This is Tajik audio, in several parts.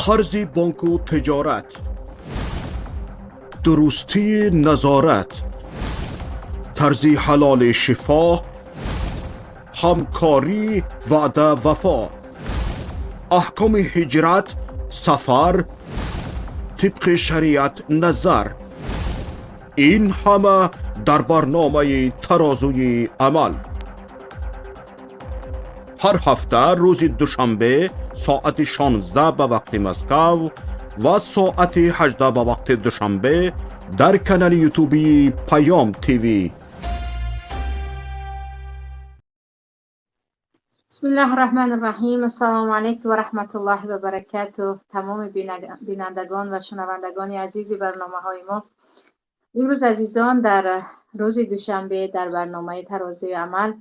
Қарзи бонку тиҷорат, дурустии назорат, тарзи ҳалоли шифо, ҳамкорӣ, ваъда, вафо, аҳкоми ҳиҷрат, сафар тибқи шариат назар, ин ҳама дар барномаи «Тарозуи амал» ҳар ҳафта рӯзи душанбе соати 16 ба вақти Москав ва соати 18 ба вақти Душанбе дар канали ютубии «Паём ТВ». بسم الله الرحمن الرحیم. السلام علیکم و رحمت الله و برکاته. تمام بینندگان و شنوندگان عزیز برنامه های ما، امروز عزیزان در روز دوشنبه در برنامه ترازوی عمل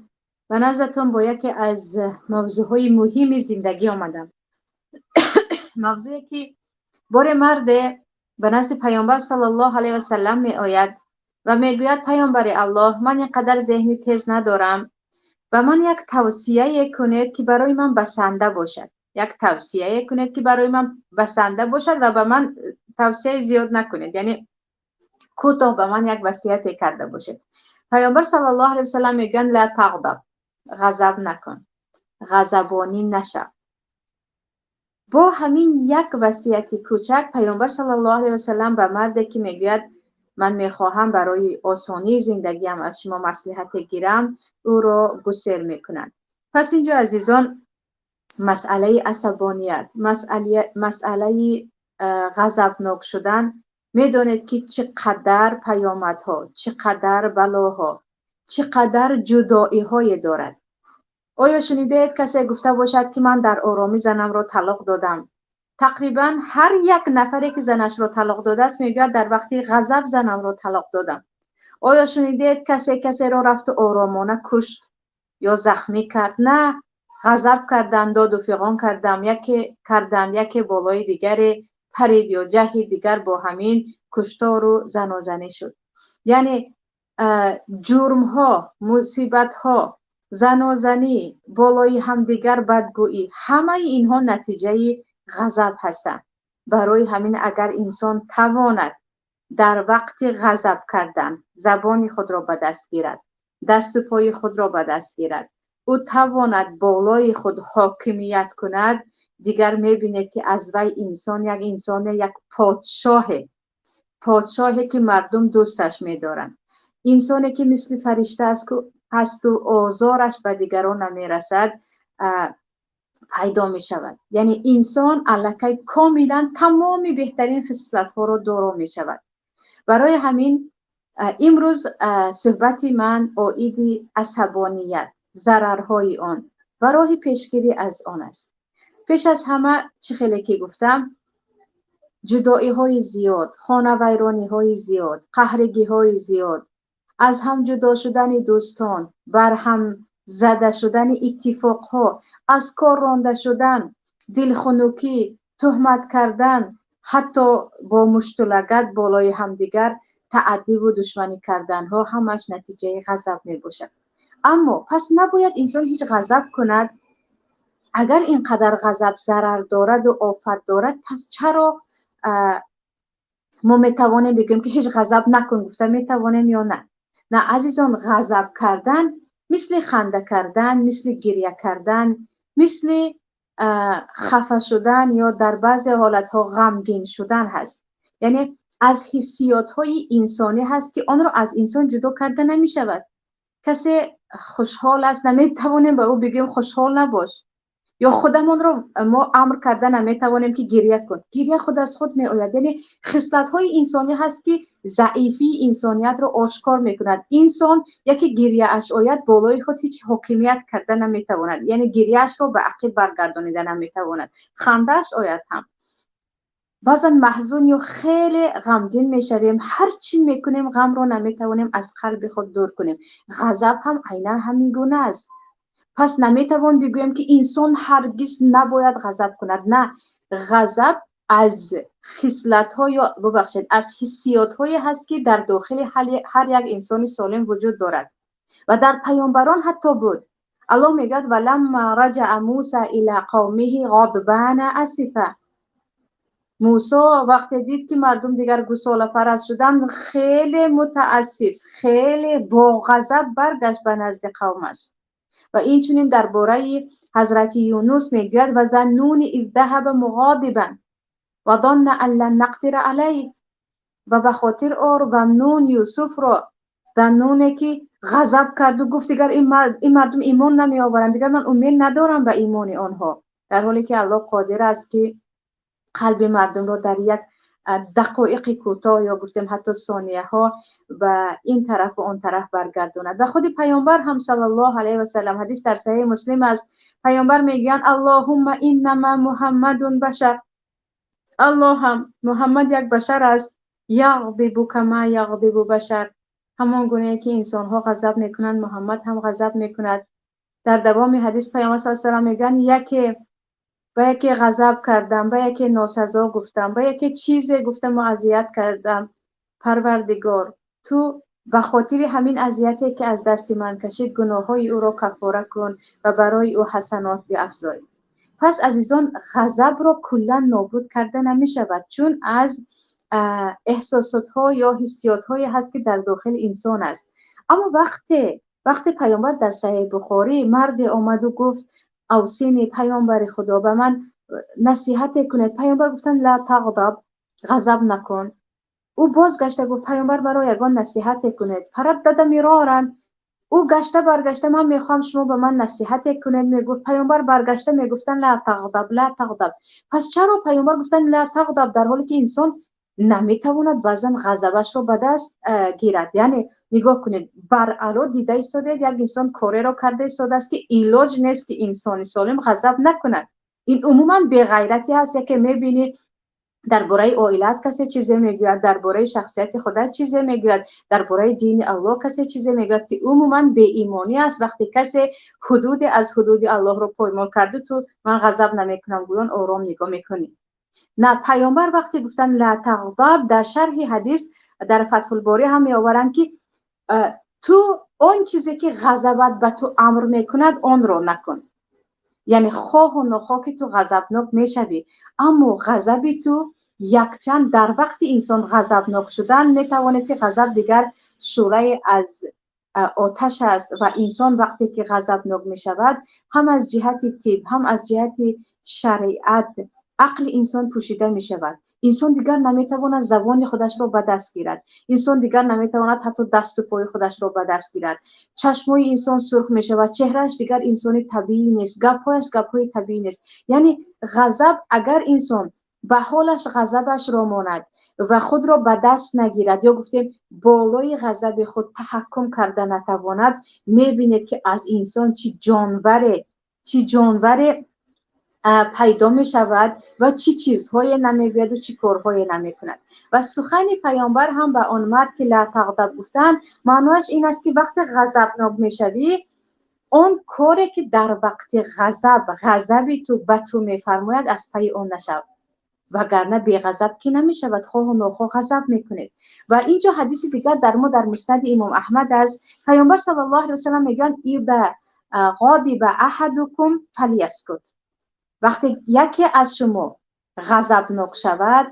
و نزدتون با یکی از موضوع های مهم زندگی آمدم. موضوعی که بار مرد به نزد پیامبر صلی الله علیه و سلم می آید و میگوید: پیامبر الله، من اینقدر ذهنی تیز ندارم و من یک توصیه کنید که برای من بسنده باشد. یک توصیه کنید که برای من بسنده باشد و به من توصیه زیاد نکنید، یعنی کوتاه به من یک وصیت کرده باشد. پیامبر صلی الله علیه و سلم میگن: لا تغضب، غضب نکن، غضبانی نشو. با همین یک وصیت کوچک پیامبر صلی الله علیه و سلم به مردی که میگوید من میخواهم برای آسانی زندگیم از شما مصلحت گیرم، او را گسل میکنند. پس اینجا عزیزان مسئله عصبانیت، مسئله غضبناک شدن، میدانید که چقدر پیامدها، چقدر بلاها، چقدر جدایی های دارد. آیا شنیدید کسی گفته باشد که من در آرامی زنم را طلاق دادم؟ تقریبا هر یک نفری که زنش را طلاق داده است میگوید در وقتی غضب زنم را طلاق دادم. آیا شنیدید کسی کسی را رفت آرامانه کشت یا زخمی کرد؟ نه، غضب کردن، داد و فغان کردم، یکی کردن، یکی بالای دیگری پرید یا جهید، دیگر با همین کشتار و زنازنی شد. یعنی جرم ها، مصیبت ها، زنازنی، بالای همدیگر بدگویی، همه اینها نتیجه غضب هستند. برای همین اگر انسان تواند در وقت غضب کردن زبان خود را به دست گیرد، دست و پای خود را به دست گیرد، او تواند بالای خود حاکمیت کند، دیگر میبینید که از وی انسان یک انسان، یک پادشاه، پادشاهی که مردم دوستش میدارند، انسانی که مثل فرشته است هست و آزارش به دیگران نمیرسد پیدا می شود. یعنی انسان الکی کاملا تمام بهترین خصلت ها را دارا می شود. برای همین امروز صحبت من عاید عصبانیت، ضررهای آن و راه پیشگیری از آن است. پیش از همه چه خیلی که گفتم، جدایی های زیاد، خانه ویرانی های زیاد، قهرگی های زیاد، از هم جدا شدن دوستان، بر هم زده شدن اتفاق ها، از کار رانده شدن، دلخنکی، تهمت کردن، حتی با مشت و لگد بالای همدیگر تعدی و دشمنی کردن ها، همش نتیجه غضب می باشد. اما پس نباید انسان هیچ غضب کند. اگر اینقدر غضب ضرر دارد و آفت دارد، پس چرا ما میتوانیم بگوییم که هیچ غضب نکن؟ گفته میتوانیم یا نه؟ نه عزیزان، غضب کردن مثل خنده کردن، مثل گریه کردن، مثل خفه شدن یا در بعضی حالتها غمگین شدن هست. یعنی از حسیات های انسانی هست که آن را از انسان جدا کرده نمی شود. کسی خوشحال است، نمیتوانیم به او بگیم خوشحال نباش، یا خودمان را ما امر کرده نمیتوانیم که گریه کن. گریه خود از خود می آید. یعنی خصلت های انسانی هست که ضعیفی انسانیت را آشکار میکند. انسان یکی گریه اش آید بالای خود هیچ حاکمیت کرده نمیتواند، یعنی گریه اش را به عقب برگردانیده نمیتواند. خنده اش آید هم بعضا محزون یا خیلی غمگین میشویم، هر چی میکنیم غم را نمیتوانیم از قلب خود دور کنیم. غضب هم عینا همین گونه است. پس نمیتوان بگوییم که انسان هرگز نباید غضب کند. نه، غضب از خصلت ها یا ببخشید از حسیات های هست که در داخل هر یک انسان سالم وجود دارد و در پیامبران حتی بود. الله میگوید: ولما رجع موسی الی قومه غضبان اسفا. Мусо вақте дид, ки мардум дигар гусолапараст шуданд, хеле мутаассиф, хеле бо ғазаб баргашт ба назди қавмаш. Ва инчунин дар бораи ҳазрати Юнус мегӯяд: ва заннуни из заҳаба муғодибан ва занна ан лан нақдира алайҳ. Ва ба хотир ор Заннун Юсуфро, Заннуне ки ғазаб карду гуфт: дигар ин мардум имон намеоваранд, дигар ман умед надорам ба имони онҳо, дар ҳоле ки Аллоҳ қодир аст, ки қалби мардумро дар як дақоиқи кӯтоҳ ё гуфтем ҳатто сонияҳо ба ин тараф ва он тараф баргардонад. Ва худи паёмбар ҳам саллаллоҳу алайҳи васаллам, ҳадис дар Саҳеҳи Муслим аст, паёмбар мегӯянд: Аллоҳумма иннама Муҳаммадун башар, Аллоҳам, Муҳаммад як башар аст, яғдибу кама яғдибу башар, ҳамон гунае ки инсонҳо ғазаб мекунанд, Муҳаммад ҳам ғазаб мекунад. Дар давоми ҳадис паёмбар саллаллоҳу алайҳи васаллам мегӯянд: яке ба яке ғазаб кардам, ба яке носазо гуфтам, ба яке чизе гуфтам ва азият кардам. Парвардигор, ту ба хотири ҳамин азияте ки аз дасти ман кашид, гуноҳҳои ӯро каффора кун ва барои ӯ ҳасанот биафзой. Пас азизон, ғазабро куллан нобуд карда намешавад, чун аз эҳсосотҳо ё ҳиссиётҳое ҳаст, ки дар дохили инсон аст. Аммо вақте паёмбар дар Саҳеҳи Бухорӣ марде омаду гуфт: авсини, паёмбари Худо, ба ман насиҳате кунед. Паёмбар гуфтанд: ла тағдаб, ғазаб накун. Ӯ бозгашта гуфт: паёмбар, маро ягон насиҳате кунед. Фараддада мироран, ӯ гашта баргашта ман мехоҳам шумо ба ман насиҳате кунед мегуфт. Паёмбар баргашта мегуфтанд: ла тағдаб, ла тағдаб. Пас чаро паёмбар гуфтанд ла тағдаб, дар ҳоле ки инсон наметавонад баъзан ғазабашро ба даст гирад? Яъне нигоҳ кунед, баръало дида истодаед, як инсон кореро карда истодааст, ки илоҷ нест, ки инсони солим ғазаб накунад. Ин умуман беғайратӣ ҳаст. Яке мебинӣ, дар бораи оилаат касе чизе мегӯяд, дар бораи шахсияти худат чизе мегӯяд, дар бораи дини Аллоҳ касе чизе мегӯяд, ки умуман беимонӣ аст. Вақте касе ҳудуде аз ҳудуди Аллоҳро поймол карду, ту ман ғазаб намекунам гӯён ором нигоҳ мекунӣ. На, паёмбар вақте гуфтанд ла тағдаб, дар шарҳи ҳадис дар Фатҳулборӣ ҳам меоваранд, ки ту он чизе ки ғазабат ба ту амр мекунад, онро накун. Яъне хоҳу нохоҳ ки ту ғазабнок мешавӣ, аммо ғазаби ту якчанд дар вақти инсон ғазабнок шудан метавонад, ки ғазаб дигар шӯълае аз оташ аст ва инсон вақте ки ғазабнок мешавад, ҳам аз ҷиҳати тиб, ҳам аз ҷиҳати шариат ақли инсон пӯшида мешавад. Инсон дигар наметавонад забони худашро ба даст гирад, инсон дигар наметавонад ҳатто дасту пои худашро ба даст гирад. Чашмҳои инсон сурх мешавад, чеҳрааш дигар инсони табиӣ нест, гапҳояш гапҳои табиӣ нест. Яъне ғазаб, агар инсон ба ҳолаш ғазабашро монад ва худро ба даст нагирад, ё гуфтем болои ғазаби худ таҳаккум карда натавонад, мебинед, ки аз инсон чӣ ҷонваре пайдо мешавад ва чӣ чизҳое намегӯяду чӣ корҳое намекунад. Ва сухани паёмбар ҳам ба он мард, ки ла тағдаб гуфтанд, маънояш ин аст, ки вақте ғазабнок мешавӣ, он коре ки дар вақти ғазаб ғазаби ту ба ту мефармояд, аз пайи он нашав, вагарна беғазаб ки намешавад, хоҳу нохоҳ ғазаб мекунед. Ва инҷо ҳадиси дигар дар мо дар Муснади Имом Аҳмад аст. Паёмбар саллаллоҳу алайҳи васаллам мегӯянд: иза ғодиба аҳадукум фалияскут. Вақте яке аз шумо ғазабнок шавад,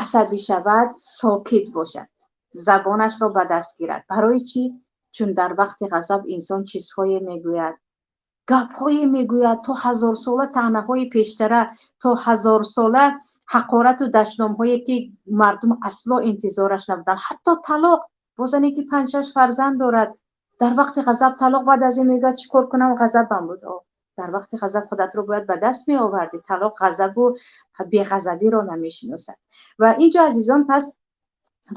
асабӣ шавад, сокит бошад, забонашро ба даст гирад. Барои чӣ? Чун дар вақти ғазаб инсон чизҳое мегӯяд, гапҳое мегӯяд, то ҳазорсола таънаҳои пештара, то ҳазорсола ҳақорату дашномҳое, ки мардум асло интизораш набуданд, ҳатто талоқ. Бо зане ки панҷ-шаш фарзанд дорад, дар вақти ғазаб талоқ. Баъд аз ин мегӯяд: чӣ кор кунам, ғазабам буд. Дар вақти ғазаб худатро бояд ба даст меовардӣ. Талоқ ғазабу беғазабиро намешиносад. Ва инҷо, азизон, пас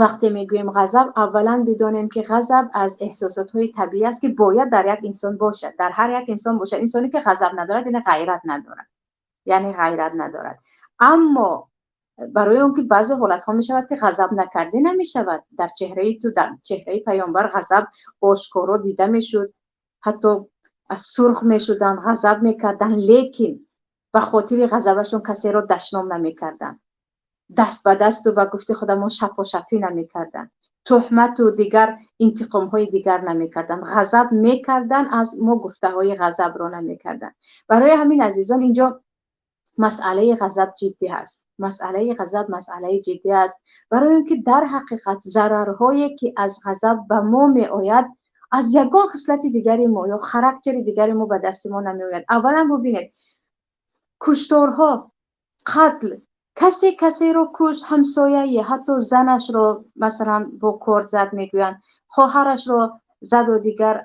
вақте мегӯем ғазаб, аввалан бидонем, ки ғазаб аз эҳсосотҳои табиӣ аст, ки бояд дар як инсон бошад, дар ҳар як инсон бошад. Инсоне ки ғазаб надорад, яъне ғайрат надорад, яъне ғайрат надорад. Аммо барои он ки баъзе ҳолатҳо мешавад, ки ғазаб накардӣ намешавад. Дар чеҳраи ту, дар чеҳраи паёмбар ғазаб ошкоро дида мешуд, ҳатто сурх мешуданд, ғазаб мекарданд, лекин ба хотири ғазабашон касеро дашном намекарданд, даст ба дасту ба гуфти худамон шапошапӣ намекарданд, туҳмату дигар интиқомҳои дигар намекарданд. Ғазаб мекарданд, аз мо гуфтаҳои ғазабро намекарданд. Барои ҳамин, азизон, инҷо Масъалаи ғазаб ҷиддӣ ҳаст. Масъалаи ғазаб масъалаи ҷиддӣ аст, барои он ки дар ҳақиқат зарарҳое ки аз ғазаб ба мо меояд, аз ягон хислати дигари мо ё характери дигари мо ба дасти мо намеояд. Аввалан бубинед, кушторҳо, қатл, касе касеро кушт, ҳамсояе, ҳатто занашро масалан бо корд зад мегӯянд, хоҳарашро заду дигар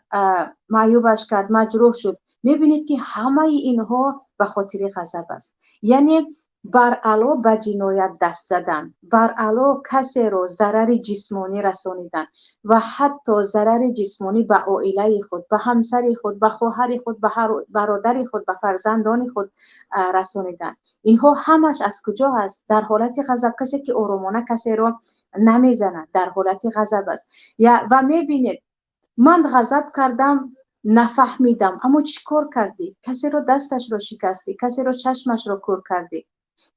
маъюбаш кард, маҷрӯҳ шуд. Мебинед, ки ҳамаи инҳо ба хотири ғазаб аст. Яъне баръало ба ҷиноят даст задан, баръало касеро зарари ҷисмонӣ расонидан ва ҳатто зарари ҷисмонӣ ба оилаи худ, ба ҳамсари худ, ба хоҳари худ, ба бародари худ, ба фарзандони худ расонидан. Инҳо ҳамаш аз куҷо аст? Дар ҳолати ғазаб. Касе ки оромона касеро намезанад, дар ҳолати ғазаб аст. Ва мебинед, ман ғазаб кардам, нафаҳмидам, аммо чӣ кор кардӣ? Касеро дасташро шикастӣ, касеро чашмашро кӯр кардӣ,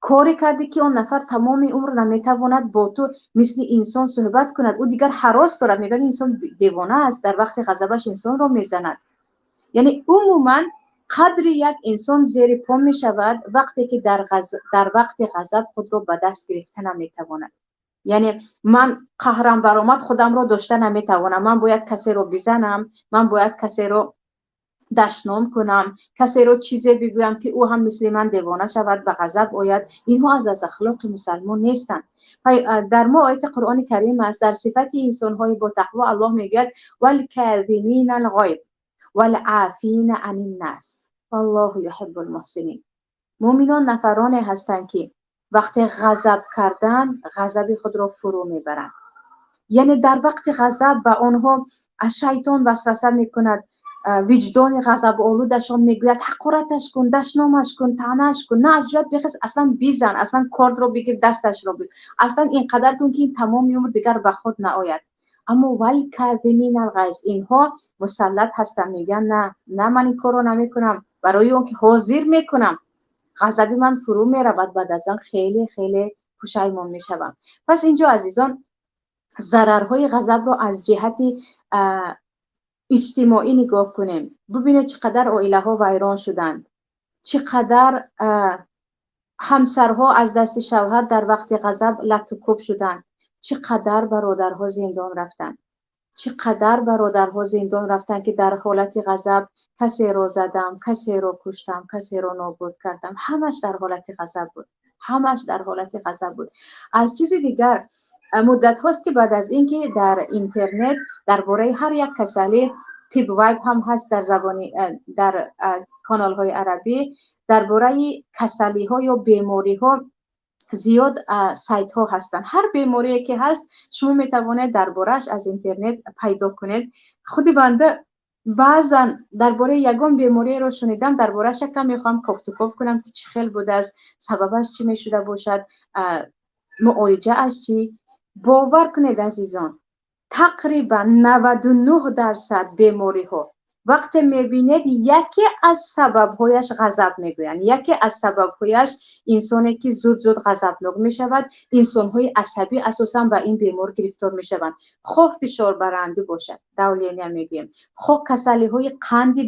коре кардӣ, ки он нафар тамоми умр наметавонад бо ту мисли инсон суҳбат кунад. Ӯ дигар ҳарос дорад, мегӯяд, инсон девона аст, дар вақти ғазабаш инсонро мезанад. Яъне умуман қадри як инсон зери по мешавад, вақте ки дар вақти ғазаб худро ба даст гирифта наметавонад. Яъне ман қаҳрам баромад, худамро дошта наметавонам, ман бояд касеро бизанам, ман бояд касеро дашном кунам, касеро чизе бигӯям, ки ӯ ҳам мисли ман девона шавад, ба ғазаб ояд. Инҳо аз ахлоқи мусалмон нестанд. Дар мо ояти Қуръони Карим аст, дар сифати инсонҳои ботақво Аллоҳ мегӯяд: والكاظمين الغيظ والعافين عن الناس والله يحب المحسنين. Муъминон нафароне ҳастанд, ки вақте ғазаб кардан, ғазаби худро фурӯ мебаранд. Яъне дар вақти ғазаб ба онҳо шайтон васваса мекунад, виҷдони ғазаболудашон мегӯяд: ҳақораташ кун, дашномаш кун, таънааш кун, на аз ҷоят бихез, аслан бизан, аслан кордро бигир, дасташро бигир, аслан ин қадар кун, ки тамоми умр дигар ба худ наояд. Аммо والكاظمين الغيظ, инҳо мусаллат ҳастанд, мегӯянд: на, на, ман ин корро намекунам, барои он ки ҳозир мекунам, ғазаби ман фурӯ меравад, баъд аз он хеле хеле пушаймон мешавам. Пас инҷо, азизон, зарарҳои ғазабро аз ҷиҳати иҷтимоӣ нигоҳ кунем. Бубинед, чӣ қадар оилаҳо вайрон шуданд, чӣ қадар ҳамсарҳо аз дасти шавҳар дар вақти ғазаб латтукӯб шуданд, чӣ қадар бародарҳо зиндон рафтанд, чӣ қадар бародарҳо зиндон рафтанд, ки дар ҳолати ғазаб касеро задам, касеро куштам, касеро нобуд кардам. Ҳамаш дар ҳолати ғазаб буд, ҳамаш дар ҳолати ғазаб буд. Аз чизи дигар, муддатҳост, ки баъд аз ин ки дар интернет дар бораи ҳар як касалӣ, тиб вайб ҳам ҳаст дар забони, дар каналҳои арабӣ дар бораи касалиҳо ё бемориҳо зиёд сайтҳо ҳастанд. Ҳар беморие ки ҳаст, шумо метавонед дар борааш аз интернет пайдо кунед. Худи банда баъзан дар бораи ягон бемориеро шунидам, дар борааш якам мехоҳам кофтуков кунам, ки чӣ хел будааст, сабабаш чӣ мешуда бошад, муолиҷааш чӣ. Бовар кунед, азизон, тақрибан 99% бемориҳо вақте мебинед, яке аз сабабҳояш ғазаб мегӯянд, яке аз сабабҳояш инсоне ки зуд зуд ғазабнок мешавад. Инсонҳои асабӣ асосан ба ин бемор гирифтор мешаванд, хоҳ фишорбарандӣ бошад, давления мегӯем, хоҳ касалиҳои қанди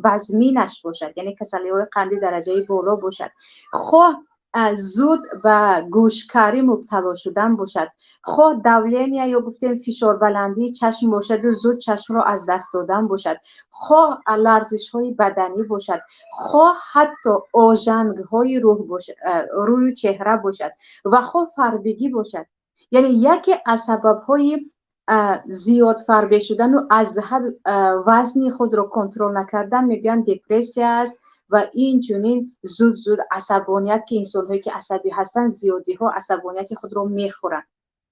вазминаш бошад, яъне касалиҳои қанди дараҷаи боло бошад, хоҳ зуд ба гӯшкарӣ мубтало шудан бошад, хоҳ давления ё гуфтем фишорбаландии чашм бошаду зуд чашмро аз даст додан бошад, хоҳ ларзишҳои баданӣ бошад, хоҳ ҳатто ожангҳои рӯю чеҳра бошад ва хоҳ фарбегӣ бошад. Яъне яке аз сабабҳои зиёд фарбе шудану аз ҳад вазни худро контрол накардан, мегӯянд, депрессия аст ва инчунин зуд зуд асабоният, ки инсонҳое ки асабӣ ҳастанд, зиёдиҳо асабонияти худро мехӯранд,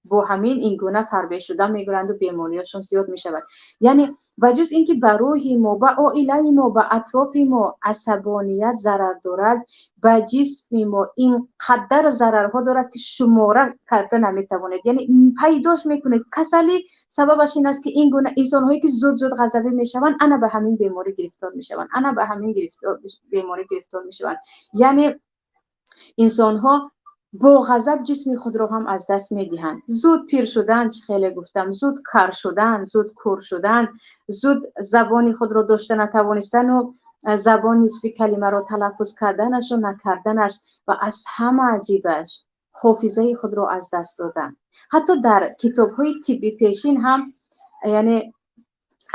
бо ҳамин ин гуна фарбе шуда мегӯранду бемориҳошон зиёд мешавад. Яъне ба ҷуз ин ки ба рӯҳи мо, ба оилаи мо, ба атрофи мо асабоният зарар дорад, ба ҷисми мо ин қадар зарарҳо дорад, ки шумора карда наметавонед. Яъне пайдош мекунед касалӣ. Сабабаш ин аст, ки ин гуна инсонҳое ки зуд зуд ғазабӣ мешаванд, ана ба ҳамин беморӣ гирифтор мешаванд, ана ба ҳамин беморӣ гирифтор мешаванд. Яъне инсонҳо Бо ғазаб ҷисми худро ҳам аз даст медиҳанд. Зуд пир шудан, чӣ хеле гуфтам, зуд кар шудан, зуд кур шудан, зуд забони худро дошта натавонистану забон нисфи калимаро талаффуз карданашу накарданаш ва аз ҳама аҷибаш ҳофизаи худро аз даст додан. Ҳатто дар китобҳои тибби пешин ҳам, яъне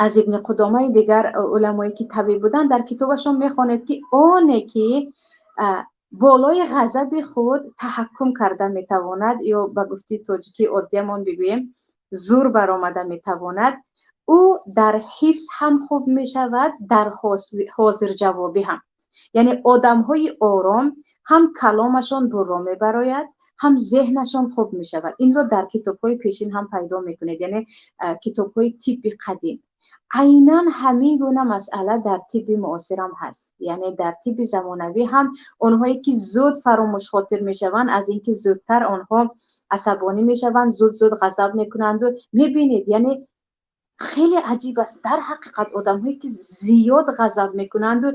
аз Ибни Қудомаи дигар уламое ки табиб буданд, дар китобашон мехонед, ки оне ки болои ғазаби худ таҳаккум карда метавонад ё ба гуфти тоҷикии оддиямон бигӯем, зур баромада метавонад, ӯ дар ҳифз ҳам хуб мешавад, дар ҳозирҷавобӣ ҳам. Яъне одамҳои ором ҳам каломашон бурро мебарояд, ҳам зеҳнашон хуб мешавад. Инро дар китобҳои пешин ҳам пайдо мекунед, яъне китобҳои тибби қадим. Айнан ҳамин гуна масъала дар тибби муосирам ҳаст. Яъне дар тибби замонавӣ ҳам онҳое ки зуд фаромӯшхотир мешаванд, аз ин ки зудтар онҳо асабонӣ мешаванд, зуд-зуд ғазаб мекунанду мебинед, яъне хеле аҷиб аст. Дар ҳақиқат одамҳое ки зиёд ғазаб мекунанду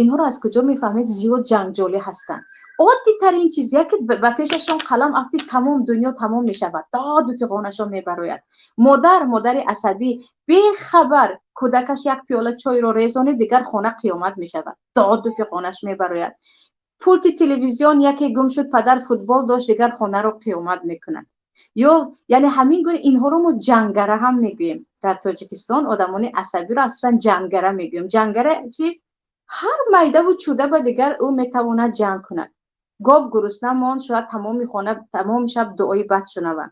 инҳоро аз куҷо мефаҳмед? Зиёд ҷанҷолӣ ҳастанд. Оддитарин чиз, яке ба пешашон қалам афтид, тамом дунё тамом мешавад, доду фиғонашон мебарояд. Модар, модари асабӣ, бехабар кӯдакаш як пиёла чойро резонид, дигар хона қиёмат мешавад, доду фиғонаш мебарояд. Пулти телевизион яке гум шуд, падар футбол дошт, дигар хонаро қиёмат мекунад. Ё яъне ҳамин гуна инҳоро мо ҷангара ҳам мегӯем. Дар Тоҷикистон одамони асабиро асосан ҷангара мегӯем. Ҷангара чи? Ҳар майдаву чӯда ба дигар ӯ метавонад ҷанг кунад. Гов гурусна монд, шояд тамоми хона тамоми шаб дуои бад шунаванд.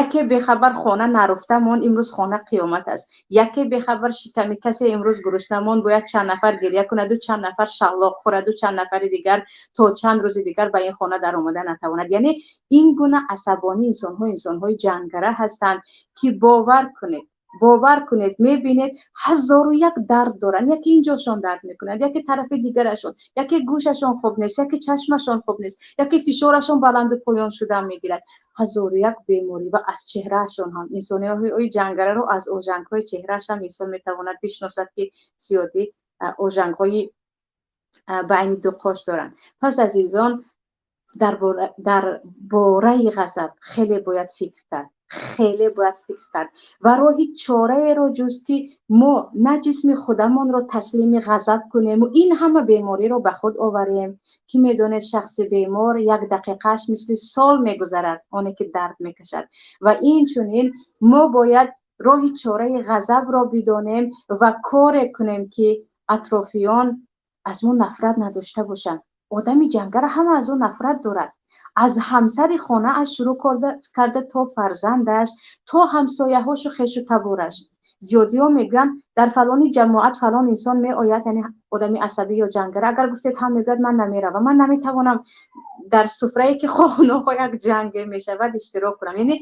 Яке бехабар хона наруфта монд, имрӯз хона қиёмат аст. Яке бехабар шиками касе имрӯз гурусна монд, бояд чанд нафар гиря кунаду чанд нафар шаллоқ хӯраду чанд нафари дигар то чанд рӯзи дигар ба ин хона даромада натавонад. Яъне ин гуна асабонӣ инсонҳо инсонҳои ҷангара ҳастанд, ки бовар кунед, бовар кунед, мебинед, ҳазору як дард доранд. Яке инҷошон дард мекунад, яке тарафи дигарашон, яке гӯшашон хуб нест, яке чашмашон хуб нест, яке фишорашон баланду поён шуда мегирад. Ҳазору як беморӣ ва аз чеҳраашон ҳам инсониҳои ҷангараро аз ожангҳои чеҳрааш ҳам инсон метавонад бишносад, ки зиёдӣ ожангҳои байни ду қош доранд. Пас, азизон, дар бораи ғазаб хеле бояд фикр кард, хеле бояд фикр кард ва роҳи чораеро ҷуст, ки мо на ҷисми худамонро таслими ғазаб кунему ин ҳама бемориро ба худ оварем, ки медонед, шахси бемор як дақиқааш мисли сол мегузарад, оне ки дард мекашад. Ва инчунин мо бояд роҳи чораи ғазабро бидонем ва коре кунем, ки атрофиён аз мо нафрат надошта бошанд. Одами ҷангара ҳама аз ӯ нафрат дорад, аз ҳамсари хонааш шурӯъ карда то фарзандаш, то ҳамсояҳошу хешу табораш. Зиёдиҳо мегӯянд, дар фалони ҷамоат фалон инсон меояд, яъне одами асабӣ ё ҷангара агар гуфтед ҳам, мегӯяд: «Ман намеравам, ман наметавонам дар суфрае ки хоҳу як ҷанге мешавад иштирок кунам». Яъне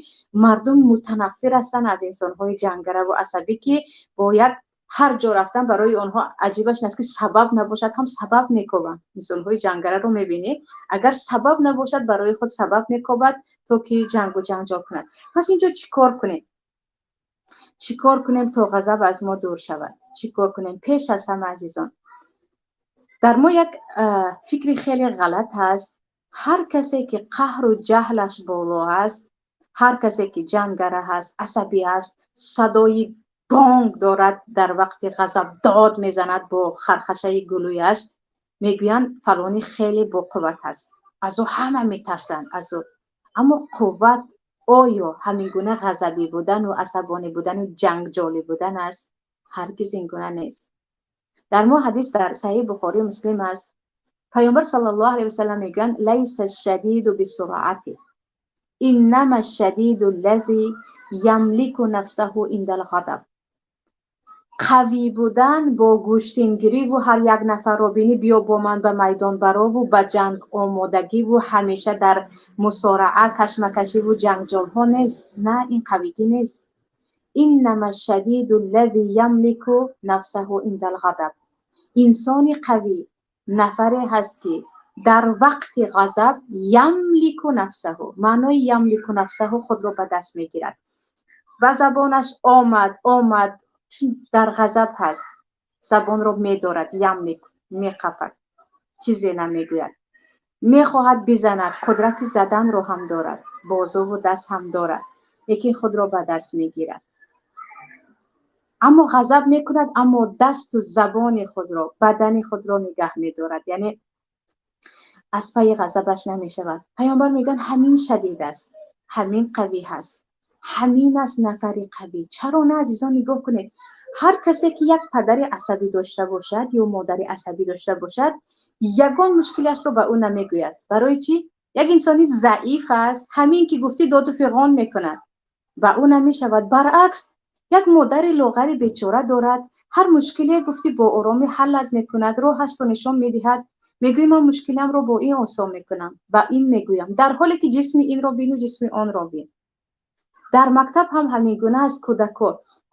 мардум мутанаффир ҳастанд аз инсонҳои ҷангараву асабӣ, ки бояд ҳар ҷо рафтан барои онҳо аҷибаш ин аст, ки сабаб набошад ҳам сабаб мекобанд. Инсонҳои ҷангараро мебинӣ, агар сабаб набошад, барои худ сабаб мекобад, то ки ҷангу ҷанҷол кунад. Пас инҷо чӣ кор кунем? Чӣ кор кунем, то ғазаб аз мо дур шавад? Чӣ кор кунем? Пеш аз ҳама, азизон, дар мо як фикри хеле ғалат ҳаст: ҳар касе ки қаҳру ҷаҳлаш боло аст, ҳар касе ки ҷангара ҳаст, асабӣ аст, садои бонг дорад, дар вақти ғазаб дод мезанад бо хархашаи гулӯяш, мегӯянд фалонӣ хеле боқувват аст, аз ӯ ҳама метарсанд, аз ӯ. Аммо қувват оё ҳамин гуна ғазабӣ будану асабонӣ будану ҷангҷолӣ будан аст? Ҳаргиз ин гуна нест. Дар мо ҳадис дар Саҳиҳи Бухорию Муслим аст. Паёмбар саллаллоҳу алайҳи васаллам мегӯянд: «ليس الشديد بالسرعة، إنما الشديد الذي يملك نفسه عند الغضب». Қавӣ будан бо гӯштингириву ҳар як нафарро бинӣ, биё бо ман ба майдон барову ба ҷанг омодагиву ҳамеша дар мусораа, кашмакашиву ҷангҷолҳо нест. На, ин қавигӣ нест. إنما الشديد الذي يملك نفسه عند الغضب. Инсони қавӣ нафаре ҳаст, ки дар вақти ғазаб يملك نفسه, маънои يملك نفسه худро ба даст мегирад. Ба забонаш омад, омад, чун дар ғазаб ҳаст, забонро медорад, يملك, меқапад, чизе намегӯяд. Мехоҳад бизанад, қудрати заданро ҳам дорад, бозуву даст ҳам дорад, лекин худро ба даст мегирад. Аммо ғазаб мекунад, аммо дасту забони худро, бадани худро нигаҳ медорад, яъне аз пайи ғазабаш намешавад. Паёмбар мегӯянд, ҳамин шадид аст, ҳамин қавӣ ҳаст, ҳамин аст нафари қавӣ. Чаро на, азизон, нигоҳ кунед, ҳар касе ки як падари асабӣ дошта бошад ё модари асабӣ дошта бошад, ягон мушкилашро ба ӯ намегӯяд. Барои чӣ? Як инсони заиф аст, ҳамин ки гуфтӣ, доду фиғон мекунад, ба ӯ намешавад. Баръакс, як модари лоғари бечора дорад, ҳар мушкиле гуфтӣ, бо оромӣ ҳаллат мекунад, роҳашро нишон медиҳад. Мегӯӣ, ман мушкиламро бо ин осон мекунам, ба ин мегӯям, дар ҳоле ки ҷисми инро бину, ҷисми онро бин. Дар мактаб ҳам ҳамин гуна аст.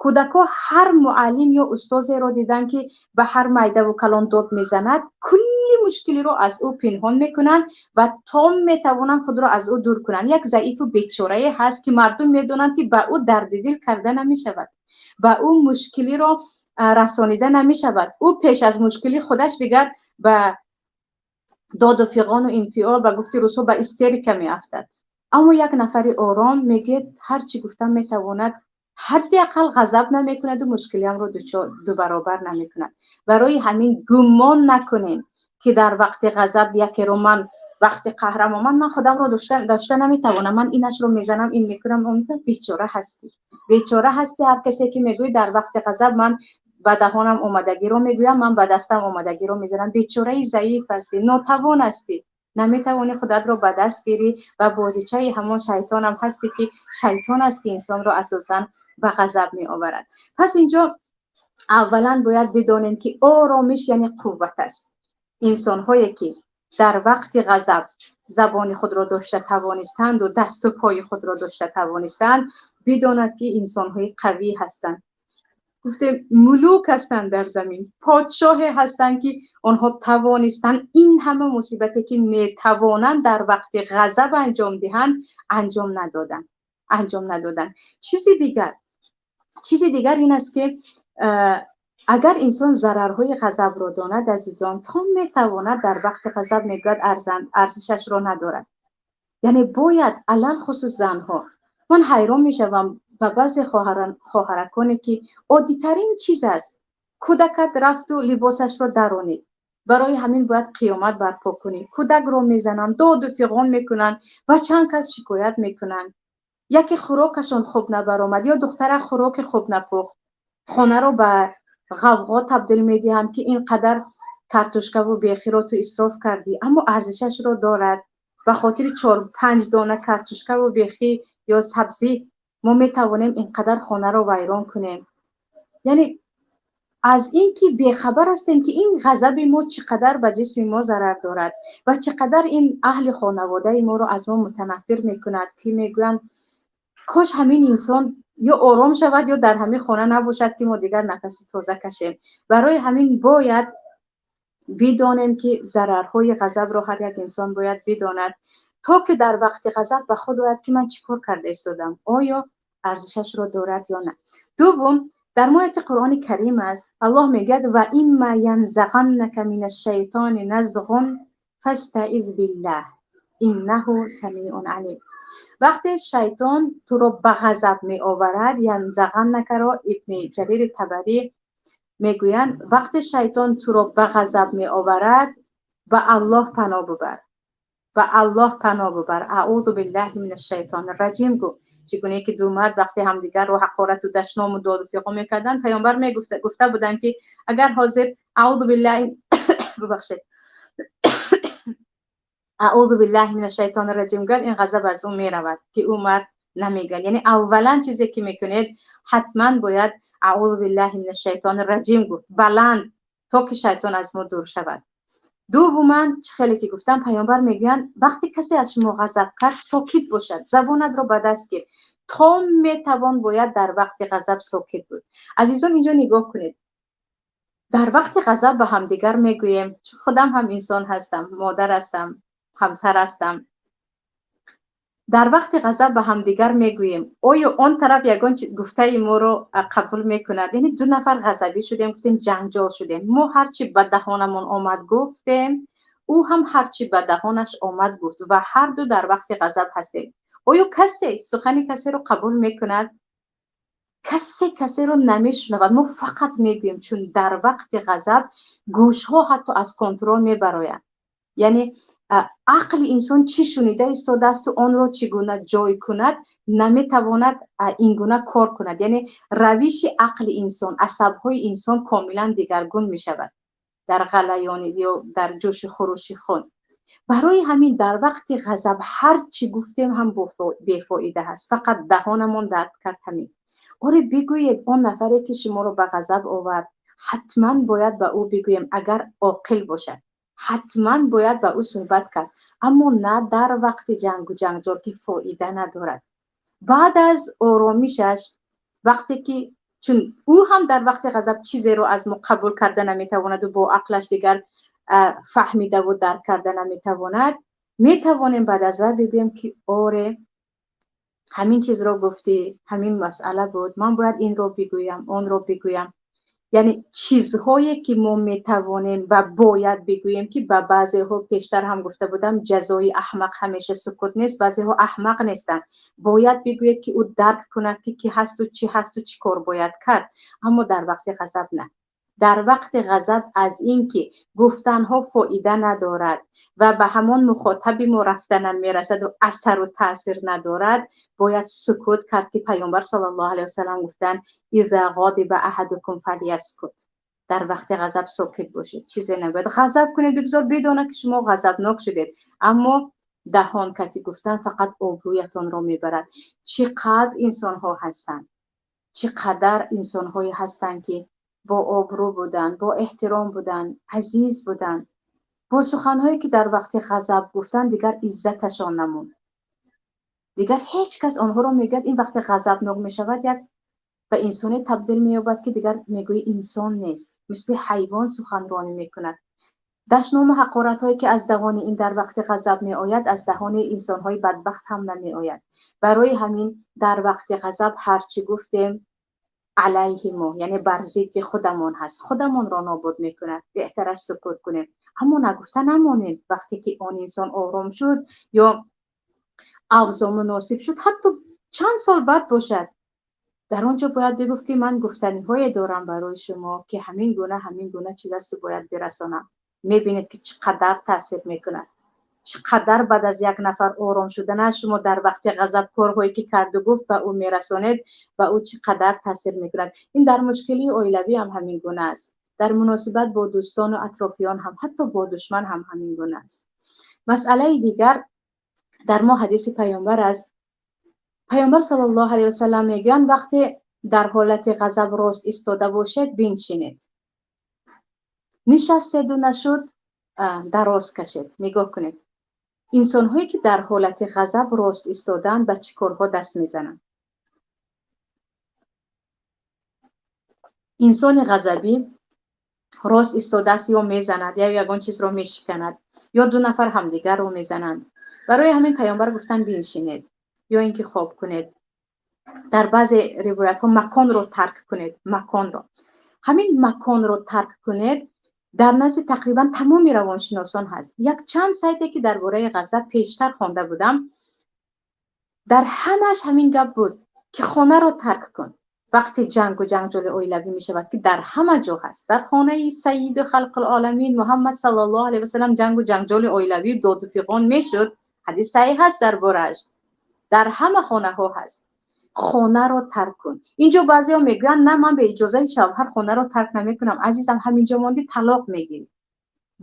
Кӯдако ҳар муаллим ё устозеро дидан, ки ба ҳар майдаву калон дод мезанад, кулли мушкилиро аз ӯ пинҳон мекунанд ва то метавонанд худро аз ӯ дур кунанд. Як заифу бечорае ҳаст, ки мардум медонанд, ки ба ӯ дарди дил карда намешавад, ба ӯ мушкилиро расонида намешавад. Ӯ пеш аз мушкили худаш дигар ба доду фиғону инфиол, ба гуфти русҳо, ба истерика меафтад. Аммо як нафари ором, мегӯяд, ҳар чӣ гуфтам метавонад, ҳадди ақал ғазаб намекунаду мушкилиамро дубаробар намекунад. Барои ҳамин гумон накунем, ки дар вақти ғазаб якеро, ман вақти қаҳрам омад, ман худамро дошта наметавонам, ман инашро мезанам, ин мекунам, он. Бечора ҳастӣ, бечора ҳастӣ. Ҳар касе ки мегӯӣ, дар вақти ғазаб ман ба даҳонам омадагиро мегӯям, ман ба дастам омадагиро мезанам, бечораи заиф ҳастӣ, нотавон ҳастӣ, наметавонӣ худатро ба даст гирӣ ва бозичаи ҳамон шайтонам ҳастӣ, ки шайтон аст, ки инсонро асосан ба ғазаб меоварад. Пас инҷо аввалан бояд бидонем, ки оромиш яъне қувват аст. Инсонҳое ки дар вақти ғазаб забони худро дошта тавонистанду дасту пои худро дошта тавонистанд, бидонад, ки инсонҳои қавӣ ҳастанд. Гуфтем, мулук ҳастанд дар замин, подшоҳе ҳастанд, ки онҳо тавонистанд ин ҳама мусибате ки метавонанд дар вақти ғазаб анҷом диҳанд, анҷом надоданд, анҷом надоданд. Чизи дигар ин аст, ки агар инсон зарарҳои ғазабро донад, азизон, то метавонад дар вақти ғазаб, мегӯяд, арзишашро надорад. Яъне бояд алалхусус занҳо, ман ҳайрон мешавам ба баъзе хоҳараконе, ки оддитарин чиз аст: кӯдакат рафту либосашро даронид, барои ҳамин бояд қиёмат барпо кунӣ, кӯдакро мезананд, доду фиғон мекунанд ва чанд кас шикоят мекунанд. Яке хӯрокашон хуб набаромад ё духтара хӯроки хуб напухт, хонаро ба ғавғо табдил медиҳанд, ки ин қадар картошкаву бехиро ту исроф кардӣ. Аммо арзишашро дорад. Ба хотири чор панҷ дона картошкаву бехӣ ё сабзӣ мо метавонем ин қадар хонаро вайрон кунем. Яъне аз ин ки бехабар ҳастем, ки ин ғазаби мо чӣ қадар ба ҷисми мо зарар дорад ва чӣ қадар ин аҳли хонаводаи моро аз мо мутанаффир мекунад, ки мегӯянд, кош ҳамин инсон ё ором шавад, ё дар ҳамин хона набошад, ки мо дигар нафаси тоза кашем. Барои ҳамин бояд бидонем, ки зарарҳои ғазабро ҳар як инсон бояд бидонад, то ки дар вақти ғазаб ба худ ояд, ки ман чӣ кор карда истодам, оё арзишашро дорад ё на. Дуввум, дар ояти Қуръони Карим аст, Аллоҳ мегӯяд: «Ва имма янзағаннака минаш шайтони назғун фастаиз биллаҳ, иннаҳу самиун алим». Вақте шайтон туро ба ғазаб меоварад, янзағаннакаро Ибни Ҷарири Табарӣ мегӯянд, вақте шайтон туро ба ғазаб меоварад, ба Аллоҳ паноҳ бубар, ба Аллоҳ паноҳ бубар, аъузу биллаҳи минаш шайтони раҷим гӯ. Чӣ гуне ки ду мард вақте ҳамдигарро ҳақорату дашному доду фиғон мекарданд, паёмбар гуфта буданд, ки агар ҳозир аъузу биллаҳи, бубахшед, аъузу биллаҳи минаш шайтони раҷим гӯяд, ин ғазаб аз ӯ меравад, ки ӯ мард намегӯяд. Яъне аввалан чизе ки мекунед, ҳатман бояд аъузу биллаҳи минаш шайтони раҷим гуфт баланд, то ки шайтон аз мо дур шавад. Дуввуман, чӣ хеле ки гуфтам, паёмбар мегӯянд, вақте касе аз шумо ғазаб кард, сокит бошад, забонатро ба даст гир. То метавон бояд дар вақти ғазаб сокит буд. Азизон, инҷо нигоҳ кунед, дар вақти ғазаб ба ҳамдигар мегӯем, худам ҳам инсон ҳастам, модар ҳастам, ҳамсар ҳастам, дар вақти ғазаб ба ҳамдигар мегӯем, оё он тараф ягон гуфтаи моро қабул мекунад? Яъне ду нафар ғазабӣ шудем, гуфтем, ҷанҷол шудем, мо ҳарчи ба даҳонамон омад, гуфтем. Ӯ ҳам ҳарчи ба даҳонаш омад гуфт ва ҳар ду дар вақти ғазаб ҳастем. Оё касе сухани касеро қабул мекунад? Касе касеро намешунавад. Мо фақат мегӯем, чун дар вақти ғазаб гӯшҳо ҳатто аз контрол мебароянд. Яъне ақли инсон чӣ шунида истодаасту онро чӣ гуна ҷой кунад, наметавонад ин гуна кор кунад. Яъне равиши ақли инсон, асабҳои инсон комилан дигаргун мешавад дар ғалаёни ё дар ҷӯши хурӯши хун. Барои ҳамин дар вақти ғазаб ҳар чӣ гуфтем ҳам бефоида ҳаст. Фақат даҳонамон дард кард ҳамин. Оре, бигӯед он нафаре ки шуморо ба ғазаб овард, ҳатман бояд ба ӯ бигӯем, агар оқил бошад. Ҳатман бояд ба ӯ суҳбат кард, аммо на дар вақти ҷангу ҷанҷол, ки фоида надорад. Баъд аз оромишаш, вақте ки чун ӯ ҳам дар вақти ғазаб чизеро аз мо қабул карда наметавонаду бо ақлаш дигар фаҳмидаву дарк карда наметавонад, метавонем баъд аз вай бигӯем ки оре, ҳамин чизро гуфтӣ, ҳамин масъала буд, ман бояд инро бигӯям, онро бигӯям. Яъне чизҳое ки мо метавонем ва бояд бигӯем, ки ба баъзеҳо пештар ҳам гуфта будам, ҷазои аҳмақ ҳамеша сукут нест. Баъзеҳо аҳмақ нестанд. Бояд бигӯед ки ӯ дарк кунад, ки кӣ ҳасту чӣ ҳасту чӣ кор бояд кард. Аммо дар вақти ғазаб на. Дар вақти ғазаб аз ин ки гуфтанҳо фоида надорад ва ба ҳамон мухотаби мо рафтанам мерасаду асару таъсир надорад, бояд сукут кард, ки Паёмбар саллаллоҳу алайҳи васаллам гуфтанд: иза ғодиба аҳадукум фалияскут. Дар вақти ғазаб сокит бошед, чизе набояд. Ғазаб кунед, бигзор бидонад ки шумо ғазабнок шудед, аммо даҳон кати гуфтан фақат обрӯятонро мебарад. Чӣ қадр инсонҳо ҳастанд, чӣ қадар инсонҳое ҳастанд, ки бо обрӯ буданд, бо эҳтиром буданд, азиз буданд, бо суханҳое ки дар вақти ғазаб гуфтанд, дигар иззаташон намонд. Дигар ҳеҷ кас онҳоро мегӯяд, ин вақти ғазабнок мешавад, як ба инсоне табдил меёбад, ки дигар мегӯӣ инсон нест, мисли ҳайвон суханронӣ мекунад. Дашному ҳақоратҳое ки аз даҳони ин дар вақти ғазаб меояд, аз даҳони инсонҳои бадбахт ҳам намеояд. Барои ҳамин дар вақти ғазаб ҳарчи гуфтем алайҳи мо, яъне бар зидди худамон ҳаст, худамонро нобуд мекунад. Беҳтар аст сукут кунем, аммо нагуфта намонем. Вақте ки он инсон ором шуд ё авзо муносиб шуд, ҳатто чанд сол баъд бошад, дар он ҷо бояд бигуфт, ки ман гуфтаниҳое дорам барои шумо, ки ҳамин гуна, ҳамин гуна чиз асту бояд бирасонам. Мебинед, ки чӣ қадар таъсир мекунад, чӣ қадар баъд аз як нафар ором шуданаш шумо дар вақти ғазаб корҳое ки карду гуфт ба ӯ мерасонед, ба ӯ чӣ қадар таъсир мекунад. Ин дар мушкилии оилавӣ ҳам ҳамин гуна аст, дар муносибат бо дӯстону атрофиён ҳам, ҳатто бо душман ҳам ҳамин гуна аст. Масъалаи дигар дар мо ҳадиси Паёмбар аст. Паёмбар саллаллоҳу алайҳи васаллам мегӯянд: вақте дар ҳолати ғазаб рост истода бошед, биншинед. Нишастеду нашуд, дароз кашед. Нигоҳ кунед, инсонҳое ки дар ҳолати ғазаб рост истодаанд, ба чӣ корҳо даст мезананд. Инсони ғазабӣ рост истодааст, ё мезанад, ё ягон чизро мешиканад, ё ду нафар ҳамдигарро мезананд. Барои ҳамин Паёмбар гуфтанд: биншинед ё ин ки хоб кунед. Дар баъзе ривоятҳо маконро тарк кунед. Маконро, ҳамин маконро тарк кунед дар назди тақрибан тамоми равоншиносон ҳаст. Як чанд сайте ки дар бораи ғазаб пештар хонда будам, дар ҳамааш ҳамин гап буд, ки хонаро тарк кун вақти ҷангу ҷанҷоли оилавӣ мешавад, ки дар ҳама ҷо ҳаст. Дар хонаи сайиду халқилоламин Муҳаммад саллаллоҳу алайҳи васаллам ҷангу ҷанҷоли оилавӣ, доду фиғон мешуд, ҳадис саҳиҳ ҳаст дар борааш. Дар ҳама хонаҳо ҳаст. Хонаро тарк кун. Инҷо баъзеҳо мегӯянд: на, ман бе иҷозаи шавҳар хонаро тарк намекунам. Азизам, ҳаминҷо мондӣ, талоқ мегирӣ.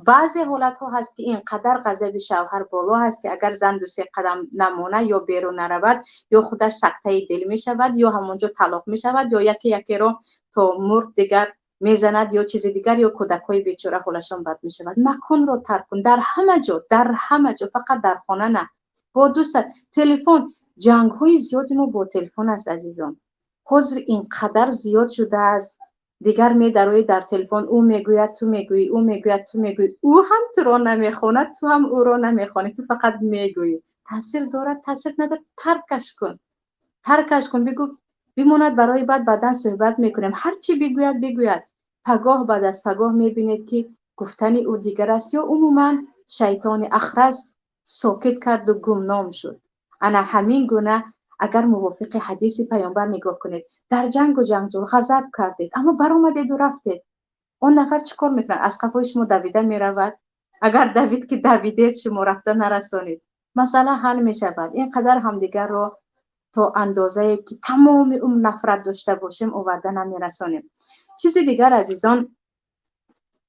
Баъзе ҳолатҳо ҳаст, ки ин қадар ғазаби шавҳар боло ҳаст, ки агар зан ду-се қадам намона ё берун наравад, ё худаш сактаи дил мешавад, ё ҳамонҷо талоқ мешавад, ё яке якеро то мурд дигар мезанад, ё чизи дигар, ё кӯдакҳои бечора ҳолашон бад мешавад. Маконро тарк кун дар ҳама ҷо, дар ҳама ҷо, фақат дар хона на. Бо дӯстат телефон, ҷангҳои зиёди мо бо телефон аст, азизон. Ҳозир ин қадар зиёд шудааст. Дигар медароӣ дар телефон, ӯ мегӯяд, ту мегӯӣ, ӯ мегӯяд, ту мегӯӣ, ӯ ҳам туро намехонад, ту ҳам ӯро намехонӣ, ту фақат мегӯӣ. Таъсир дорад, таъсир надорад, таркаш кун. Таркаш кун, бигӯ бимонад барои баъд, баъдан суҳбат мекунем. Ҳар чӣ бигӯяд, бигӯяд. Пагоҳ, баъд аз пагоҳ мебинед, ки гуфтани ӯ дигар аст ё умуман шайтони ахрас сокит кард ва гумном шуд. Ана ҳамин гуна агар мувофиқи ҳадиси паёмбар нигоҳ кунед, дар ҷангу ҷанҷол ғазаб кардед, аммо баромадеду рафтед. Он нафар чӣ кор мекунад? Аз қафои шумо давида меравад. Агар давид ки давидед, шумо рафта нарасонед, масъала ҳал мешавад. Ин қадар ҳамдигарро то андозае ки тамоми умр нафрат дошта бошем, оварда намерасонем. Чизи дигар, азизон,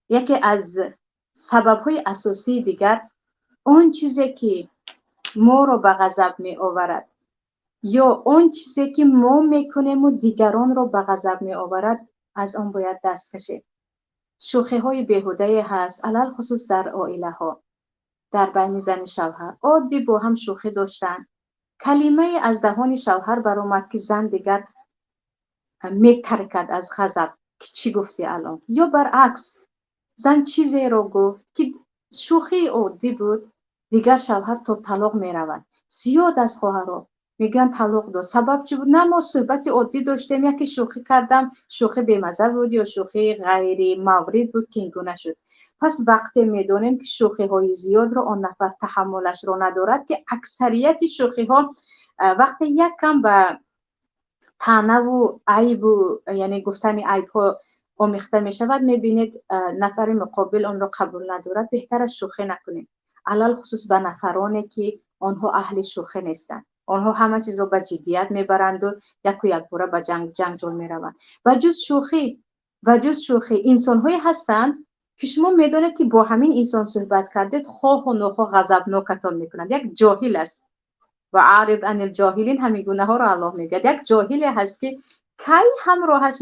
яке аз сабабҳои асосии дигар, он чизе ки моро ба ғазаб меоварад ё он чизе ки мо мекунему дигаронро ба ғазаб меоварад, аз он бояд даст кашем. Шӯхиҳои беҳудае ҳаст, алалхусус дар оилаҳо, дар байни зани шавҳар. Оддӣ бо ҳам шӯхӣ доштанд. Калимае аз даҳони шавҳар баромад, ки зан дигар метаркад аз ғазаб, ки чӣ гуфтӣ алон? Ё баръакс, зан чизеро гуфт, ки шӯхии оддӣ буд, дигар шавҳар то талоқ меравад. Зиёд аз хоҳарҳо мегӯянд, талоқ дод. Сабаб чӣ буд? На, мо суҳбати оддӣ доштем, яке шӯхӣ кардам, шӯхӣ бемазза буд ё шӯхии ғайримаврид буд, ки ин гуна шуд. Пас вақте медонем, ки шӯхиҳои зиёдро он нафар таҳаммулашро надорад, ки аксарияти шӯхиҳо вақте як кам ба таънаву айбу, яъне гуфтани айбҳо омехта мешавад, мебинед, нафари муқобил онро қабул надорад, беҳтар аст шӯхӣ накунем. Алалхусус ба нафароне ки онҳо аҳли шӯхӣ нестанд. Онҳо ҳама чизро ба ҷиддият мебаранду яку якбора ба ҷанҷол мераванд. Ба ҷуз шӯхӣ, инсонҳое ҳастанд, ки шумо медонед, ки бо ҳамин инсон суҳбат кардед, хоҳу нохоҳ ғазабнокатон мекунад. Як ҷоҳил аст. وأعرض عن الجاهلين, ҳамин гунаҳоро Аллоҳ мегӯяд. Як ҷоҳиле ҳаст, ки кай ҳамроҳаш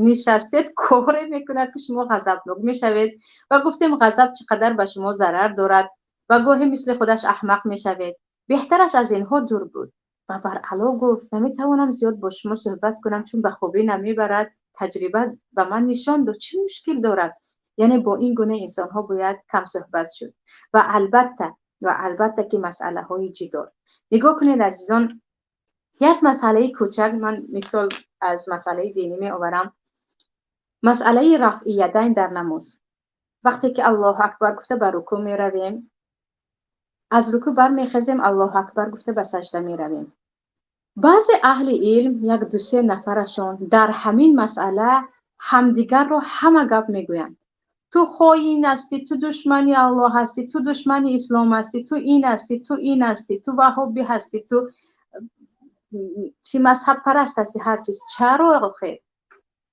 нишастед, коре мекунад, ки шумо ғазабнок мешавед. Ва гуфтем, ғазаб чӣ қадар ба шумо зарар дорад ва гоҳе мисли худаш аҳмақ мешавед. Беҳтараш аз инҳо дур буд. Ва баръало гуфт, наметавонам зиёд бо шумо суҳбат кунам, чун ба хубӣ намебарад, таҷриба ба ман нишон дод. Чӣ мушкил дорад? Яъне бо ин гуна инсонҳо бояд камсӯҳбат шуд. Ва албатта ки масъалаҳои ҷидол. Нигоҳ кунед, азизон, як масъалаи кӯчак ман мисол аз масъалаи динӣ меоварам, масъалаи рафъи ядайн дар намоз. Вақте ки Аллоҳу акбар гуфта ба рукӯъ меравем, аз рукӯъ бармехезем, Аллоҳу акбар гуфта ба саҷда меравем. Баъзе аҳли илм, як дусе нафарашон, дар ҳамин масъала ҳамдигарро ҳама гап мегӯянд: ту хоин ҳастӣ, ту душмани Аллоҳ ҳастӣ, ту душмани ислом ҳастӣ, ту ин ҳастӣ, ту ин ҳастӣ, ту ваҳобӣ ҳастӣ, ту чӣ мазҳабпараст ҳастӣ, ҳар чиз. Чаро охир?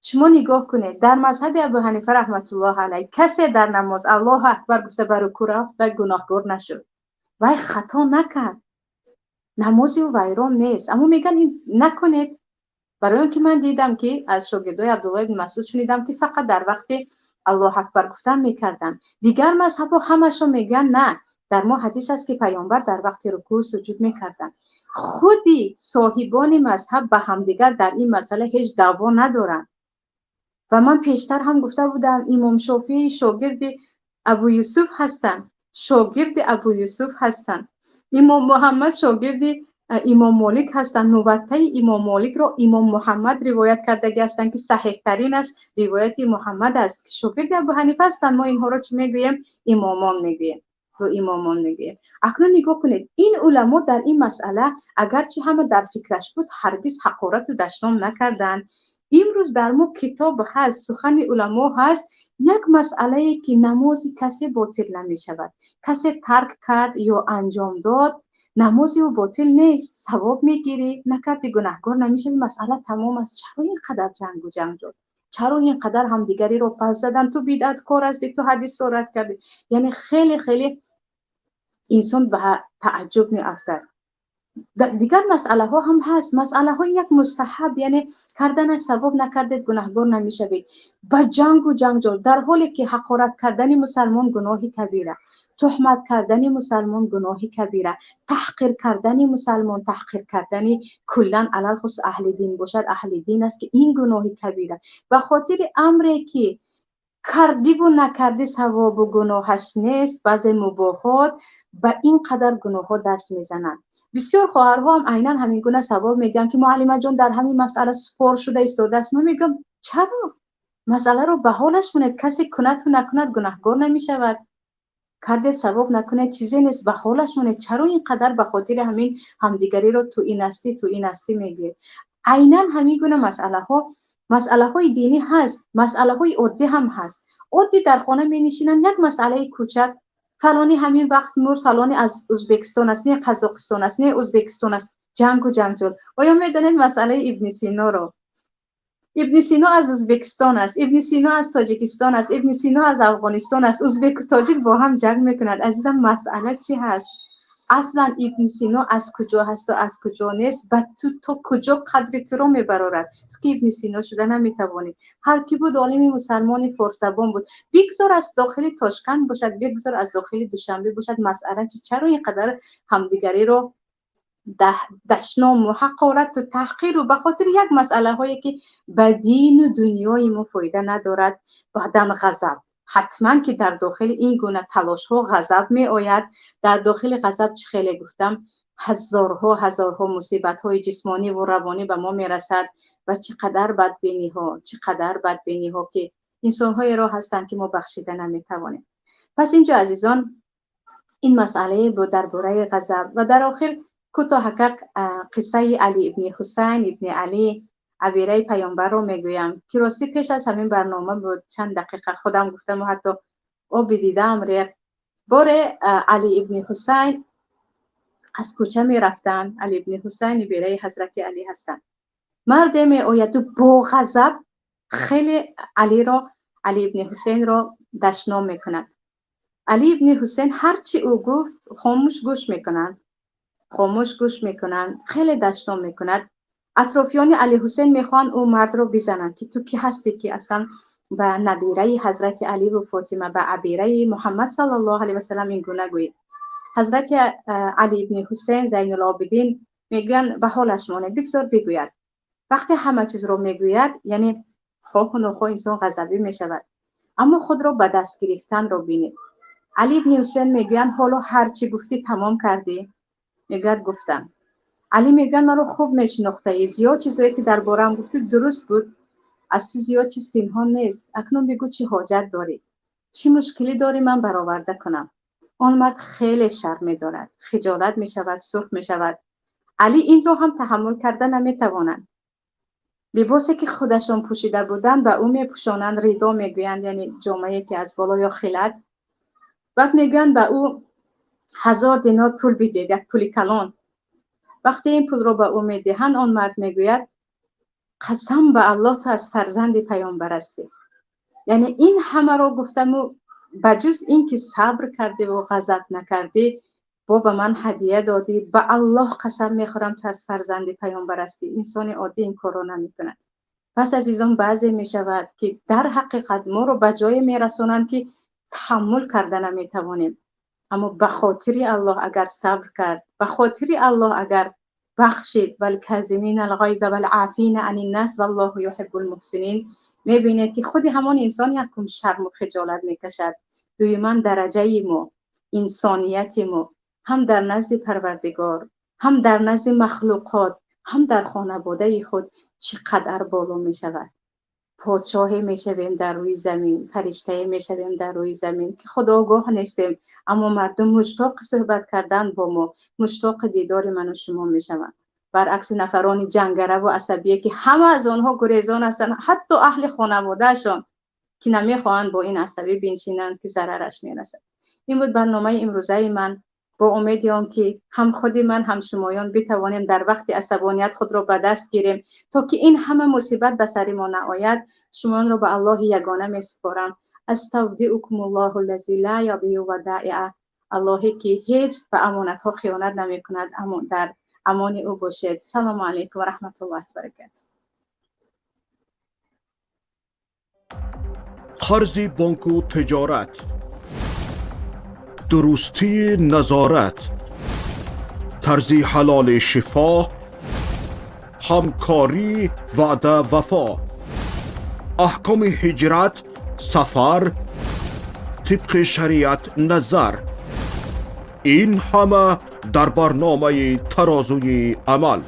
Шумо нигоҳ кунед, дар мазҳаби Абу Ҳанифа раҳматуллоҳ алайҳ, касе дар намоз Аллоҳу акбар гуфта ба рукӯъ рафт, вай гуноҳгор нашуд, вай хато накард, намози ӯ вайрон нест. Аммо мегӯянд, ин накунед, барои он ки ман дидам, ки аз шогирдои Абдуллоҳ ибни Масъуд шунидам, ки фақат дар вақти Аллоҳу акбар гуфтан мекарданд. Дигар мазҳабҳо ҳамашон мегӯянд, на, дар мо ҳадис аст, ки паёмбар дар вақти рукӯъ суҷуд мекарданд. Худи соҳибони мазҳаб ба ҳамдигар дар ин масъала ҳеҷ даъво надоранд. Ва ман пештар ҳам гуфта будам, имом Шофеӣ шогирди Абу Юсуф ҳастанд, шогирди Абу Юсуф ҳастанд. Имом Муҳаммад шогирди имом Молик ҳастанд. Муваттаи имом Моликро имом Муҳаммад ривоят кардагӣ ҳастанд, ки саҳеҳтаринаш ривояти Муҳаммад аст, ки шогирди Абу Ҳанифа ҳастанд. Мо инҳоро чӣ мегӯем? Имомон мегӯем, ду имомон мегӯем. Акнун нигоҳ кунед, ин уламо дар ин масъала, агарчи ҳама дар фикраш буд, ҳаргиз ҳақорату дашном накарданд. Имрӯз дар мо китоб ҳаст, сухани уламо ҳаст, як масъалае ки намози касе ботил намешавад. Касе тарк кард ё анҷом дод, намози ӯ ботил нест, савоб мегирӣ, накарди, гунаҳгор намешавӣ, масъала тамом аст. Чаро ин қадар ҷангу ҷанҷол? Чаро ин қадар ҳамдигариро пас задан? Ту бидъаткор ҳастӣ, ту ҳадисро рад кардӣ. Яъне хеле хеле инсон ба тааҷҷуб меафтад. Дигар масъалаҳо ҳам ҳаст, масъалаҳои як мустаҳаб, яъне карданаш савоб, накардед, гунаҳгор намешавед. Ба ҷангу ҷанҷол, дар ҳоле ки ҳақорат кардани мусалмон гуноҳи кабира, туҳмат кардани мусалмон гуноҳи кабира, таҳқир кардани мусалмон, таҳқир кардани куллан, алалхусус аҳли дин бошад, аҳли дин аст, ки ин гуноҳи кабира. Ба хотири амре ки кардиву накардӣ савобу гуноҳаш нест, баъзе мубоҳот, ба ин қадар гуноҳҳо даст мезананд. Бисёр хоҳарҳо ҳам айнан ҳамин гуна савол медиҳанд, ки муаллимаҷон, дар ҳамин масъала спор шуда истодааст. Ман мегӯям, чаро? Масъаларо ба ҳолаш монед, касе кунаду накунад, гунаҳгор намешавад. Карде савоб накунед, чизе нест, ба ҳолаш монед. Чаро ин қадар ба хотири ҳамин ҳамдигариро ту ин ҳастӣ, ту ин ҳастӣ мегӯед? Айнан ҳамин гуна масъалаҳо, масъалаҳои динӣ ҳаст, масъалаҳои оддӣ ҳам ҳаст. Оддӣ дар хона менишинанд, як масъалаи кӯчак, фалонӣ ҳамин вақт мурд, фалонӣ аз Ӯзбекистон аст, не Қазоқистон аст, не Ӯзбекистон аст, ҷангу ҷанҷол. Оё медонед масъалаи Ибни Синоро? Ибни Сино аз Ӯзбекистон аст, Ибни Сино аз Тоҷикистон аст, Ибни Сино аз Афғонистон аст. Ӯзбеку тоҷик бо ҳам ҷанг мекунад. Азизам, масъала чӣ ҳаст? Аслан Ибни Сино аз куҷо ҳасту аз куҷо нест, ба ту то куҷо қадри туро мебарорад? Ту ки Ибни Сино шуда наметавонӣ. Ҳар кӣ буд, олими мусалмони форсзабон буд. Бигзор аз дохили Тошканд бошад, бигзор аз дохили Душанбе бошад, масъала чи? Чаро ин қадар ҳамдигариро дашному ҳақорату таҳқиру ба хотири як масъалаҳое, ки ба дину дунёи мо фоида надорад? Баъдан ғазаб. Ҳатман ки дар дохили ин гуна талошҳо ғазаб меояд. Дар дохили ғазаб, чӣ хеле гуфтам, ҳазорҳо ҳазорҳо мусибатҳои ҷисмонӣ ва равонӣ ба мо мерасад. Ва чӣ қадар бадбиниҳо, чӣ қадар бадбиниҳо, ки инсонҳоеро ҳастанд, ки мо бахшида наметавонем. Пас инҷо, азизон, ин масъалае буд дар бораи ғазаб. Ва дар охир кӯтоҳакак қиссаи Али ибни Ҳусайн ибни Алӣ, абираи паёмбарро мегӯям, ки ростӣ пеш аз ҳамин барнома буд, чанд дақиқа худам гуфтаму ҳатто оби дидаам рехт. Боре Али ибни Ҳусайн аз кӯча мерафтанд. Али ибни Ҳусайн набераи ҳазрати Алӣ ҳастанд. Марде меояду бо ғазаб хеле Алиро, Али ибни Ҳусейнро дашном мекунад. Али ибни Ҳусейн ҳарчи ӯ гуфт, хомӯш гӯш мекунанд, хомӯш гӯш мекунанд. Хеле дашном мекунад. Атрофиёни Али Ҳусейн мехоҳанд ӯ мардро бизананд, ки ту кӣ ҳастӣ, ки аслан ба набираи ҳазрати Аливу Фотима, ба абираи Муҳаммад саллаллоҳу алайҳи васалам ин гуна гӯӣ? Ҳазрати Али ибни Ҳусейн Зайнулобидин мегӯянд: ба ҳолаш монед, бигзор бигӯяд. Вақте ҳама чизро мегӯяд, яъне хоҳу нохоҳ инсон ғазабӣ мешавад, аммо худро ба даст гирифтанро бинед. Али ибни Ҳусейн мегӯянд: ҳоло ҳар чӣ гуфтӣ, тамом кардӣ? Мегӯяд: гуфтам. Али мегӯянд: маро хуб мешинохтаӣ, зиёд чизое, ки дар бораам гуфтӣ, дуруст буд, аз ту зиёд чиз пинҳон нест. Акнун бигӯ, чӣ ҳоҷат дорӣ, чӣ мушкилӣ дорӣ, ман бароварда кунам? Он мард хеле шарм медорад, хиҷолат мешавад, сурх мешавад. Али инро ҳам таҳаммул карда наметавонанд. Либосе, ки худашон пӯшида буданд, ба ӯ мепӯшонанд. Ридо мегӯянд, яъне ҷомае, ки аз боло ё хилат. Баъд мегӯянд: ба ӯ 1000 динор пул бидиҳед, як пули калон. Вақте ин пулро ба ӯ медиҳанд, он мард мегӯяд: қасам ба Аллоҳ, ту аз фарзанди паёмбар ҳастӣ. Яъне ин ҳамаро гуфтаму ба ҷуз ин ки сабр кардиву ғазаб накардӣ, бо ба ман ҳадия додӣ, ба Аллоҳ қасам мехӯрам, ту аз фарзанди паёмбар ҳастӣ. Инсони оддӣ ин корро намекунад. Пас, азизон, баъзе мешавад, ки дар ҳақиқат моро ба ҷое мерасонанд, ки таҳаммул карда наметавонем, аммо ба хотири Аллоҳ агар сабр кард, ба хотири Аллоҳ агар бахшид, والكاظمين الغيظ والعافين عن الناس والله يحب المحسنين. Мебинед, ки худи ҳамон инсон якум шарму хиҷолат мекашад, дуюман дараҷаи мо, инсонияти мо ҳам дар назди Парвардигор, ҳам дар назди махлуқот, ҳам дар хонаводаи худ чӣ қадар боло мешавад. Подшоҳе мешавем дар рӯи замин, фариштае мешавем дар рӯи замин, ки худогоҳ нестем, аммо мардум муштоқи суҳбат кардан бо мо, муштоқи дидори ману шумо мешаванд, баръакси нафарони ҷангараву асабие, ки ҳама аз онҳо гурезон ҳастанд, ҳатто аҳли хонаводаашон, ки намехоҳанд бо ин асабӣ биншинанд, ки зарараш мерасад. Ин буд барномаи имрӯзаи ман, бо умеди он ки ҳам худи ман, ҳам шумоён битавонем дар вақти асабоният худро ба даст гирем, то ки ин ҳама мусибат ба сари мо наояд. Шумоёнро ба Аллоҳи ягона месупорам. أستودعكم الله الذي لا تضيع الودائع. Аллоҳе, ки ҳеҷ ба амонатҳо хиёнат намекунад, дар амони ӯ бошед. Салому алайкум ва раҳматуллоҳи баракату. Қарзи бонку тиҷорат, дурустии назорат, тарзи ҳалоли шифо, ҳамкорӣ, ваъда, вафо, аҳкоми ҳиҷрат, сафар тибқи шариат назар, ин ҳама дар барномаи Тарозуи амал.